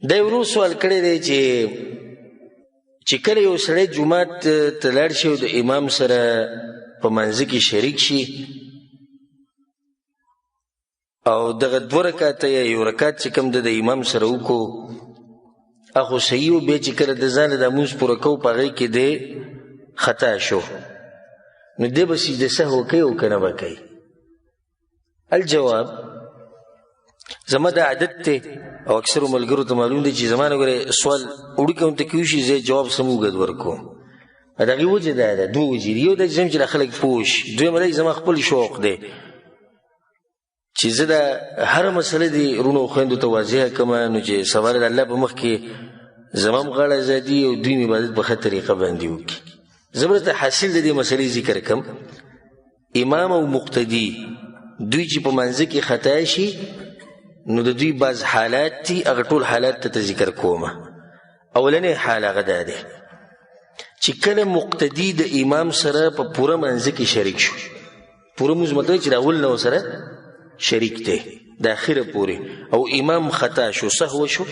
دا ورو سوال کړی دی چې کله یو سړی جومات ته لاړ شي او د امام سره په منځ کې شریک شي او دغه دوه رکعته یا یو رکعت چې کوم د امام سره وکړو، هغه صحیح و، بیا چې کله د ځانه د لمونځ پوره کوو په هغې کې دی خطا شو، نو دی به سجده سهو کوي او که نه به کوي؟ الجواب، زما دا عادت دی او اکثرو ملګرو ته معلوم دی چې زما نه ګورې سوال وړوکی غونته کې وشي، زه جواب سم اوږد ورکوم. د هغې وجه دا ده، دوه وجې دي. یو دا چې چې خلک پوه شي، دویم دا چې زما خپل شوق دی چې زه دا هره مسله دې وروڼو خویندو ته واضحه کړم، نو چې سبا د الله په مخ کې زما هم غاړه ازادي او دوی مې عبادت په ښه طریقه باندې وکړي. زه به درته حاصل د دې مسلې ذکر کړم. امام او مقتدي دوی چې په منځ کې خطا شي، نو د دوی بعض حالات دي، هغه ټول حالات ته ذکر کوم. اولنی حال هغه دا دی چې کله مقتدي د امام سره په پوره منځ کې شریک شو، پوره مونځ مطلب چې د اول نه سره شریک دی د اخره پورې، او امام خطا شو، سهو شو،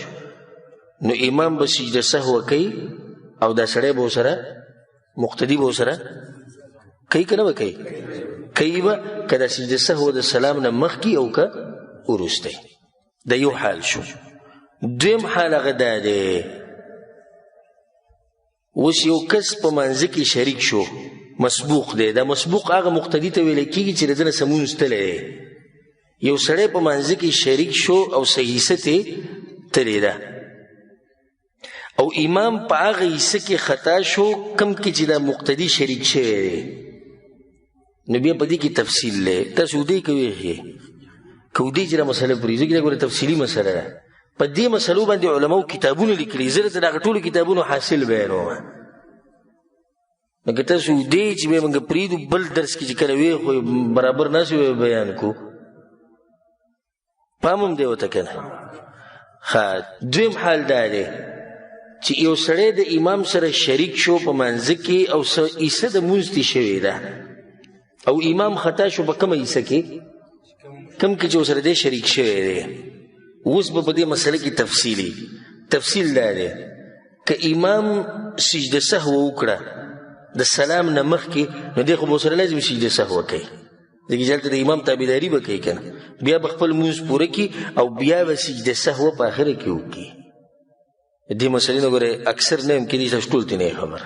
نو امام به سجده سهو کوي او دا سړی به سره مقتدي به سره کوي که نه به کوي؟ کوي به، که د سجده سهو د سلام نه مخکې او که وروسته. دا یو حال شو. دویم حال هغه دا دی، اوس یو کس په منځ کې شریک شو، مسبوق دی. دا مسبوق هغه مقتدي ته ویل کېږي چې د ده نه څه مونځ تللی دی. یو سړی په منځ کې شریک شو او څه حصه ترې تلې ده، او امام په هغه حصه کې خطا شو کوم کې چې دا مقتدي شریک شوی دی، نو بیا په دې کې تفصیل دی. تاسو ودی کوئ که ودی چې دا مسله پرېږدي، ځکه دا ګوره تفصیلي مسله ده. په دې مسلو باندې علماو کتابونه لیکلي، زه درته د هغه ټولو کتابونو حاصل بیانوم. نو که تاسو دې چې بیا موږ پرېږدو بل درس کې چې کله وي خو برابر ناسو بیان کو، پام هم دی ورته که نه. ښه، دویم حال دا دی چې یو سړی د امام سره شریک شو په منځ کې او څه حصه د مونځ تې شوې ده، او امام خطا شو په کومه حصه کې، کوم کې چې ورسره دی شریک شوی دی. اوس به په دې مسله کې تفصیلي تفصیل دا دی که امام سجده سهو وکړه د سلام نه مخکې، نو دی خو به ورسره لازم سجده سهو کوي، ځکه چې هلته د امام تابعداري به کوي که نه، بیا به خپل لمونځ پوره کړي او بیا به سجده سهو په آخره کې وکړي. دې مسلې نه ګورې اکثر نه یم کېدای شي تاسو ټول ته نه یې خبر.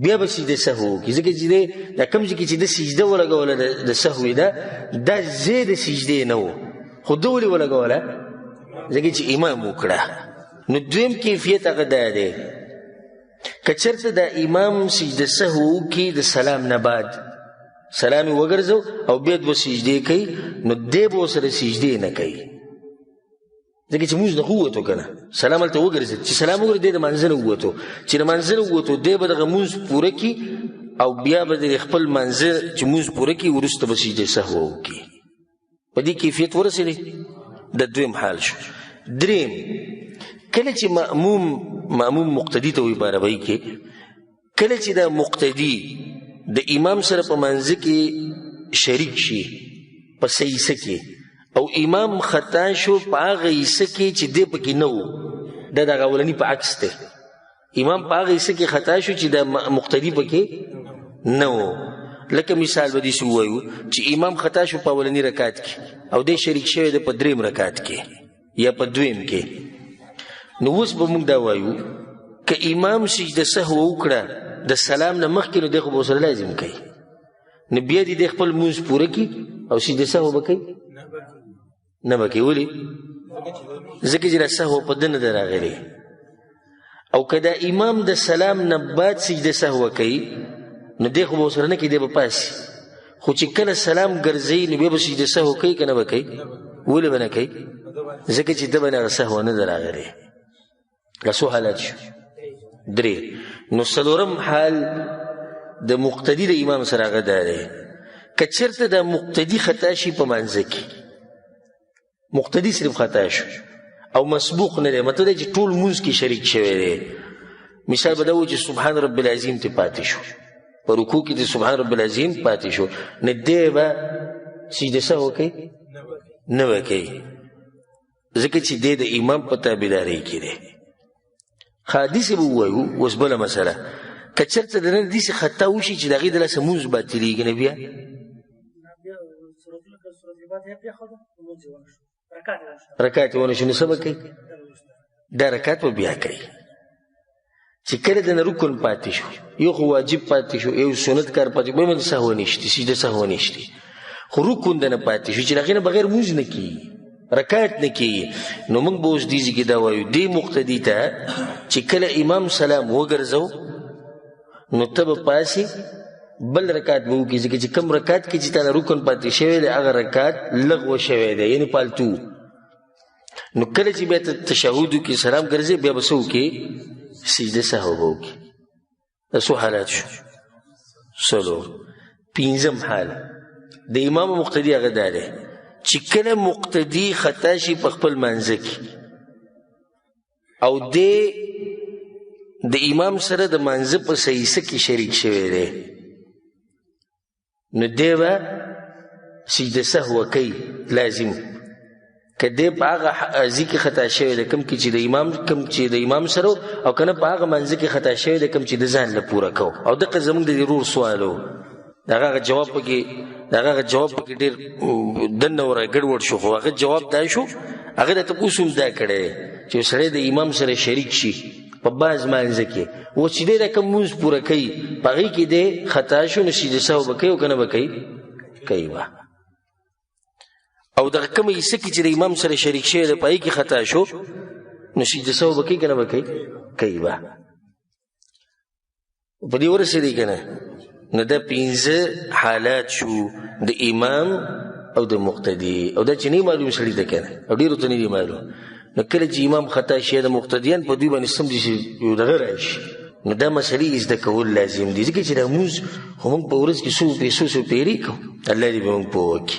بیا به سجده سهو وکړي، ځکه چې دی دا کوم ځای کې چې ده سجده ولګوله د سهوې ده، دا ځای د سجدې نه و، خو ده ولې ولګوله؟ ځکه چې امام وکړه. نو دویم کیفیت هغه دا دی که چېرته دا امام سجده سهو وکړي د سلام نه بعد، سلام یې وګرځو او بیا دوه سجدې کوي، نو دی به ورسره سجدې نه کوي، ځکه چې مونځ نه خو ووتو که نه، سلام هلته وګرځېد، چې سلام وګرځېد دی د مانځه نه ووتو، چې د مانځه نه ووتو دی به دغه مونځ پوره کړي او بیا به د خپل مانځه چې مونځ پوره کړي وروسته به سجده سهوه وکړي. په دې کیفیت ورسېدی، د دویم حال شو. دریم، کله چې مأموم مقتدي ته وایي په عربۍ کې، کله چې دا مقتدي د امام سره په منځ کې شریک شي په څه حصه کې، او امام خطا شو په هغه حصه کې چې دی پکې نه و، دا د هغه اولني په عکس دی، امام په هغه حصه کې خطا شو چې دا مقتدي پکې نه و. لکه مثال به داسې ووایو چې امام خطا شو په اولني رکعت کې او دی شریک شوی دی په دریم رکعت کې یا په دویم کې، نو اوس به موږ دا وایو که امام سجده سهو وکړه د سلام نه مخکې، نو دی خو به ورسره لازم کوي، نو بیا دې دی خپل لمونځ پوره کړي او سجده سهو به کوي نه به کوي. ولې؟ ځکه چې دا سهو په ده نه ده راغلې. او که دا امام د سلام نه بعد سجده سهو کوي، نو دی خو به ورسره نه کوي، دی به پاسي، خو چې کله سلام ګرځوي نو بیا به سجده سهو کوي که نه به کوي؟ ولې به نه کوي؟ ځکه چې ده باندې هغه سهو نه ده راغلې. دا څو حالات شو؟ درې. نو څلورم حال د مقتدي د امام سره هغه دا دی که چېرته د مقتدي خطا شي په منځ کې، مقتدي صرف خطا شو او مسبوق نه دی، مطلب دی چې ټول مونځ کې شریک شوی دی. مثال به دا و چې سبحان رب العظیم ته پاتې شو، په رکوع کې د سبحان رب العظیم پاتې شو، نو دی به سجده سهو کوي نه به کوي. ځکه چې دی د امام په تابعدارۍ کې دی. ښه، داسې به ووایو. اوس بله مسله، که چېرته د نن داسې خطا وشي چې د هغې د لاسه مونځ باطلېږي، نو بیا رکعت یې ونه شو، نو څه به کوي؟ دا رکعت به بیا کوي. چې کله د نه رکن پاتې شو، یو خو واجب پاتې شو، یو سنت کار پاتې شو، بل باندې سهوه نشته، سجده سهوه نشته، خو رکن د نه پاتې شو چې د هغې نه بغیر مونځ نه کېږي، رکعت نه کېږي، نو موږ به اوس دې ځای کې دا وایو دې مقتدي ته چې کله امام سلام وګرځو نو ته به پاسې بل رکعت به وکړي، ځکه چې کوم رکعت کې چې تا نه رکن پاتې شوی دی هغه رکعت لغوه شوی دی، یعنې پالتو. نو کله چې بیا ته تشهد وکړي، سلام ګرځې، بیا به څه وکړي؟ سجده سهو به وکړي. دا څو حالات شو؟ څلور. پنځم حال د امام مقتدي هغه دا دی چې کله مقتدي خطا شي په خپل منځ کې او دی د امام سره د منځ په صحیحه کې شریک شوی دی، نو دی به سجده سهوه کوي لازم. که دی په هغه ځای کې خطا شوی دی کوم کې چې د امام، کوم چې د امام سره، او که نه په هغه منځ کې خطا شوی دی کوم چې د ځان له پوره کو. او دقه زموږ د دې ورور سوال و، د هغه هغه جواب پکې، د هغه هغه جواب پکې ډېر دننه ور ګډوډ شو، خو هغه جواب دا شو، هغه د تپوس هم دا کړی دی چې یو سړی د امام سره شریک شي په بعض مانځ کې، اوس چې دی دا کوم مونځ پوره کوي په هغې کې دی خطا شو، نو سجده سهو به کوي او که نه به کوي؟ کوي به. او دغه کومه حصه کې چې د امام سره شریک شوی دی په هغې کې خطا شو، نو سجده سهو به کوي که نه به کوي؟ کوي به. په دې ورسېدی که نه؟ نو دا پنځه حالات شو د امام او د مقتدي. او دا چې نه معلوم سړي ته که نه، او ډېرو ته نه دي معلوم. نو کله چې امام خطا شي د مقتدیان په دوی باندې سم دي چې یو دغه راشي، نو دا مسلې زده کول لازم دي، ځکه چې دا مونځ خو موږ په ورځ کې څو پیسو څو پیرې کوو، الله دې به موږ پوه کړي.